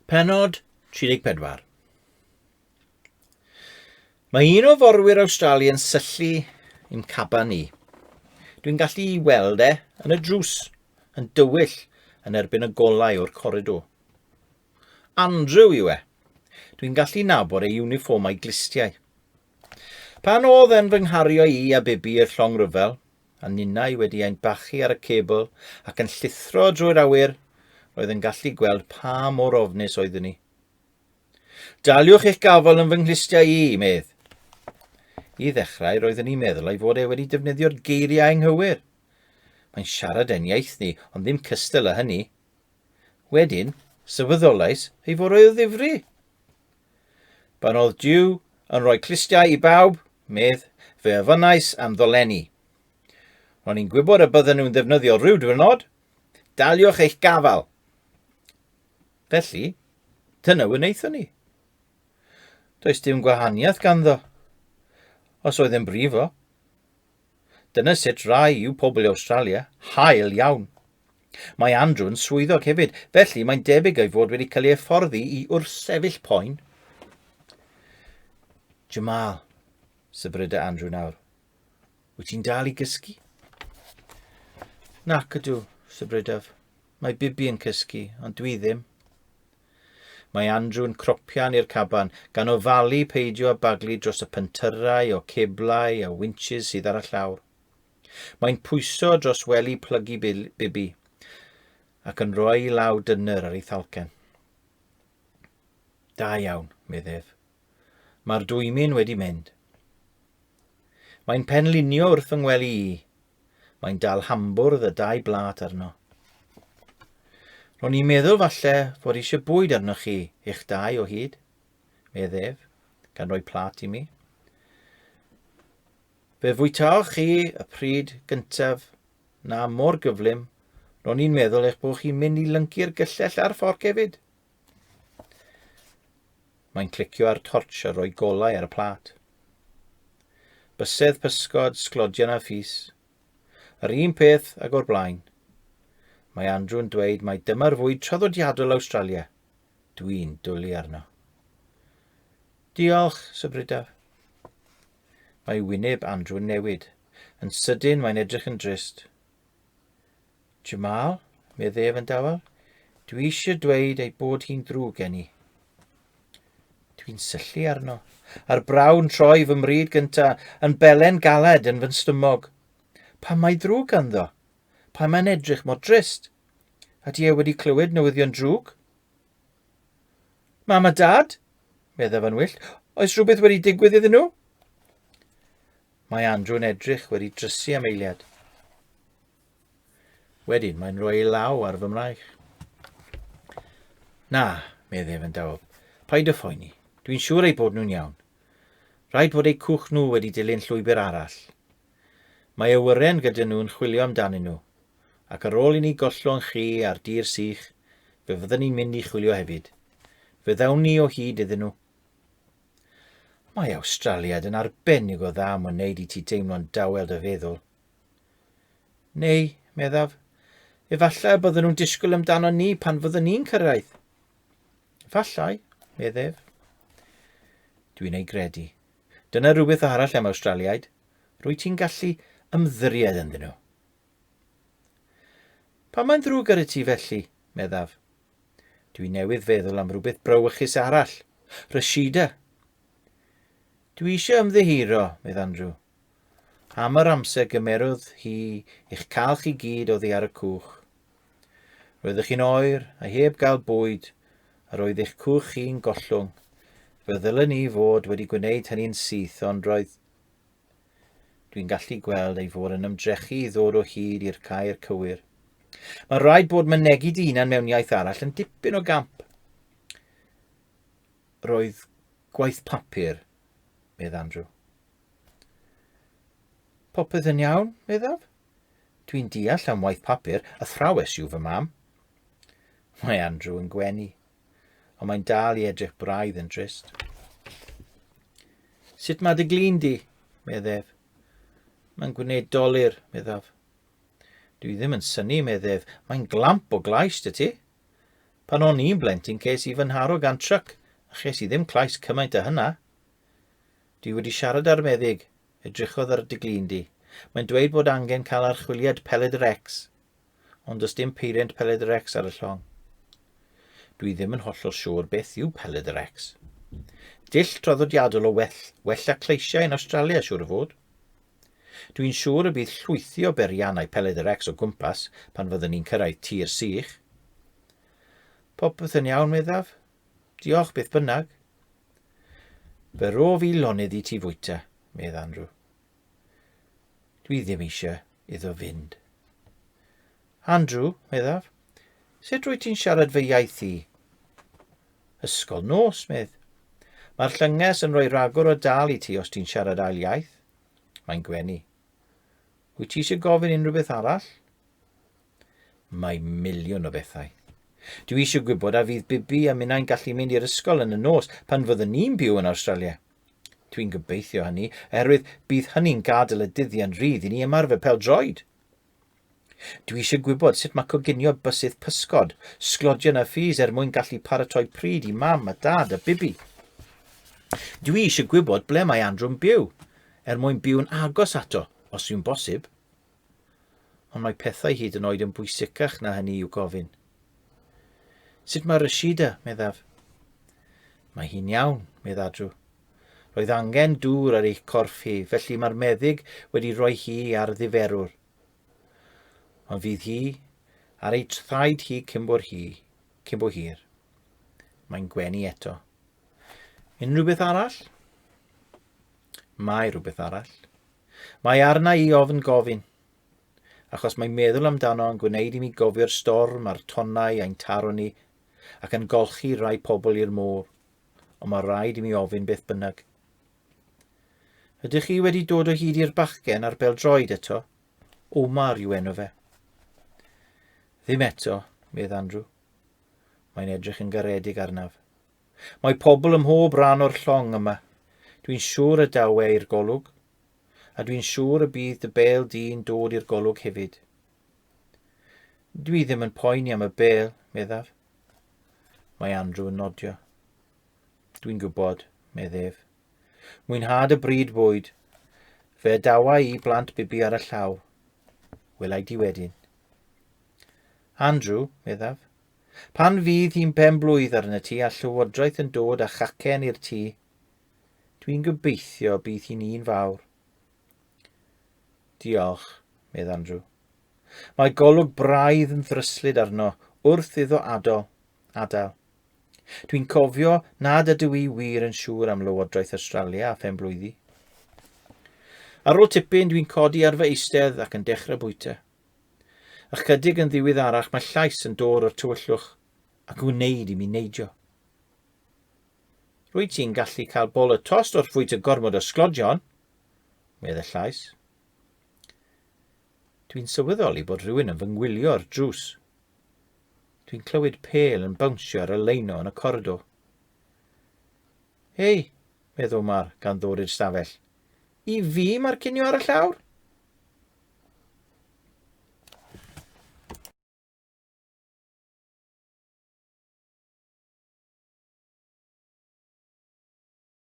Pennod 34. Mae un o forwyr Awstralia yn syllu i'm caban i. Dwi'n gallu i weld e yn y drws, yn dywyll yn erbyn y golau o'r coridor. Andrew yw e. Dwi'n gallu nabod ei uniform a'i glustiau. Pan oedd e'n fy nghario i a Bibi i'r llong ryfel, a ninnau wedi ein bachu ar y cebl ac yn llithro drwy'r awyr, roedd yn gallu gweld pa mor ofnus oeddwn i. Daliwch eich gafael yn fy nghlustiau i, medd. I ddechrau, roeddwn i'n meddwl ei fod e wedi defnyddio'r geiriau anghywir. Mae'n siarad ein iaith ni, ond ddim cystal â hynny. Wedyn, sylweddolais ei fod o ddifri. Pan oedd Duw yn rhoi clustiau i bawb, medd, fe ofynnais am ddolenni. Ro'n i'n gwybod y bydden nhw'n ddefnyddio rhyw diwrnod. Daliwch eich gafael. Felly, dyna wnaethon ni. Does dim gwahaniaeth ganddo, os oedd yn brifo. Dyna sut rai yw pobl Awstralia, hael iawn. Mae Andrew yn swyddog hefyd, felly mae'n debyg ei fod wedi cael ei hyfforddi i wrthsefyll poen. Jamal, sybryda Andrew nawr. Wyt ti'n dal i gysgu? Nac ydw, sybrydaf. Mae Bibi yn cysgu, ond dwi ddim. Mae Andrew yn cropian i'r caban, gan ofalu peidio â baglu dros y pentyrrau o ceblau a winches sydd ar y llawr. Mae'n pwyso dros wely plygu Bibi ac yn rhoi ei law dyner ar ei thalcen. Da iawn, meddef. Mae'r dwymyn wedi mynd. Mae'n penlinio wrth fy ngwely i, Mae'n dal hambwrdd a dau blât arno. Ro'n i'n meddwl falle fod eisiau bwyd arnoch chi eich dau o hyd, medd ef, gan roi plât i mi. Fe fwytaoch chi y pryd gyntaf na mor gyflym, ro'n i'n meddwl eich bod chi'n mynd i lyncu'r gyllell a'r fforc hefyd. Mae'n clicio ar torch a rhoi golau ar y plât. Bysedd pysgod, sglodion a phys. Yr un peth ag o'r blaen. Mae Andrew yn dweud mai dyma'r fwyd traddodiadol Awstralia. Dwi'n dwlu arno. Diolch, sybrydaf. Mae wyneb Andrew yn newid. Yn sydyn mae'n edrych yn drist. Jamal, medd ef yn dawel, dwi eisiau dweud ei bod hi'n ddrwg gen i. Dwi'n syllu arno, a'r brawn troi fy mryd gynta yn belen galed yn fy stymog. Pam mae ddrwg ganddo? Pam mae'n edrych mor drist? Ydy e wedi clywed newyddion drwg? Mam a Dad? meddaf yn wyllt. Oes rhywbeth wedi digwydd iddyn nhw? Mae Andrew yn edrych wedi drysu am eiliad. Wedyn, mae'n rhoi ei law ar fy mraich. Na, medd ef yn dawel, paid â phoeni. Dwi'n siŵr eu bod nhw'n iawn. Rhaid bod eu cwch nhw wedi dilyn llwybr arall. Mae awyren gyda nhw'n chwilio amdanyn nhw, ac ar ôl i ni gollwng chi ar dir sych, fe fydden ni'n mynd i chwilio hefyd. Fe ddawn ni o hyd iddyn nhw. Mae Awstraliad yn arbennig o dda am wneud i ti deimlo'n dawel dy feddwl. Neu, meddaf, efallai y byddwn nhw'n disgwyl amdano ni pan fyddwn ni'n cyrraedd. Efallai, meddef. Dwi'n ei gredu. Dyna rhywbeth arall am Awstraliaid. Rwy ti'n gallu ymddiried ynddyn nhw. Pa mae'n ddrwg ar y ti felly, meddaf. Dwi newydd feddwl am rhywbeth brawychus arall. Rashida. Dwi eisiau ymddiheuro, medd Andrew. Am yr amser gymerodd hi i'ch cael chi gyd oddi ar y cwch. Roeddech chi'n oer a heb gael bwyd, a roedd eich cwch chi'n gollwng. Fe ddylen ni fod wedi gwneud hynny'n syth, ond roedd... Dwi'n gallu gweld ei fod yn ymdrechu i ddod o hyd i'r cair cywir. Mae'n rhaid bod mynegi dy hunan mewn iaith arall yn dipyn o gamp. Roedd gwaith papur, medd Andrew. Popeth yn iawn, meddaf. Dwi'n deall am waith papur, athrawes yw fy mam. Mae Andrew yn gwenu, ond mae'n dal i edrych braidd yn drist. Sut mae dy glin di? meddef. Mae'n gwneud dolur, meddaf. Dwi ddim yn syni, meddef. Mae'n glamp o glais dy ti. Pan o'n i'n blentyn ces i fy nharo gan tryc a ches i ddim clais cymaint â hynna. Dwi wedi siarad â'r meddyg, edrychodd ar dy glin di. Mae'n dweud bod angen cael archwiliad pelydr X. Ond does dim peiriant pelydr X ar y llong. Dwi ddim yn hollol siŵr beth yw pelydr X. Dull traddodiadol o well, wella cleisiau yn Awstralia, siŵr o fod. Dwi'n siŵr y bydd llwythi o beriannau pelydr X o gwmpas pan fyddwn ni'n cyrraedd tir sych. Popeth yn iawn, meddaf. Diolch beth bynnag. Fe rof i lonydd i ti fwyta, medd Andrew. Dwi ddim eisiau iddo fynd. Andrew, meddaf, sut rwyt ti'n siarad fy iaith i? Ysgol nos, medd. Mae'r llynges yn rhoi rhagor o dal i ti os ti'n siarad ail iaith. Mae'n gwenu. Wyt ti eisiau gofyn unrhyw beth arall? Mae miliwn o bethau. Dwi eisiau gwybod a fydd Bibi a minnau'n gallu mynd i'r ysgol yn y nos pan fyddwn ni'n byw yn Awstralia. Dwi'n gobeithio hynny, oherwydd bydd hynny'n gadael y dyddiau'n rhydd i ni ymarfer pêl-droed. Dwi eisiau gwybod sut mae coginio bysydd pysgod, sglodion a phys er mwyn gallu paratoi pryd i mam a dad a Bibi. Dwi eisiau gwybod ble mae Andrew'n byw, er mwyn byw'n agos ato, os yw'n bosib. Ond mae pethau hyd yn oed yn bwysicach na hynny i'w gofyn. Sut mae Rashida, meddaf. Mae hi'n iawn, medd Adrw. Roedd angen dŵr ar ei chorff hi, felly mae'r meddyg wedi rhoi hi ar ddiferwr. Ond fydd hi ar ei thraed hi cyn bo'r hi, cyn bo hir. Mae'n gwenu eto. Unrhyw beth arall? Mae rhywbeth arall. Mae arna i ofn gofyn, achos mae meddwl amdano yn gwneud i mi gofio'r storm a'r tonnau a'n taro ni ac yn golchi rhai pobl i'r môr, ond mae rhaid i mi ofyn beth bynnag. Ydych chi wedi dod o hyd i'r bachgen ar bêl-droed eto? Omar yw enw fe. Ddim eto, medd Andrew. Mae'n edrych yn garedig arnaf. Mae pobl ym mhob rhan o'r llong yma. Dwi'n siŵr y daw e i'r golwg. A dwi'n siŵr y bydd dy bêl di'n dod i'r golwg hefyd. Dwi ddim yn poeni am y bêl, meddaf. Mae Andrew yn nodio. Dwi'n gwybod, medd ef. Mwynhad y bryd bwyd. Fe adawa i blant Bibi ar y llaw. Welai di wedyn. Andrew, meddaf, Pan fydd hi'n ben-blwydd arnat ti a llywodraeth yn dod â chacen i'r tŷ, dwi'n gobeithio bydd hi'n un fawr. Diolch, medd Andrew. Mae golwg braidd yn ddryslyd arno wrth iddo ado, adael. Dwi'n cofio nad ydw i wir yn siŵr am Lywodraeth Awstralia a phen-blwyddi. Ar ôl tipyn, dwi'n codi ar fy eistedd ac yn dechrau bwyta. Ychydig yn ddiweddarach mae llais yn dod o'r tywyllwch ac yn wneud i mi neidio. Rwyt ti'n gallu cael bol y tost wrth fwyta gormod o sglodion, medd y llais. Dwi'n sylweddoli bod rhywun yn fy ngwylio o'r drws. Dwi'n clywed pêl yn bownsio ar y leino yn y coridor. Hei, medd Omar gan ddod i'r stafell. I fi mae'r cinio ar y llawr?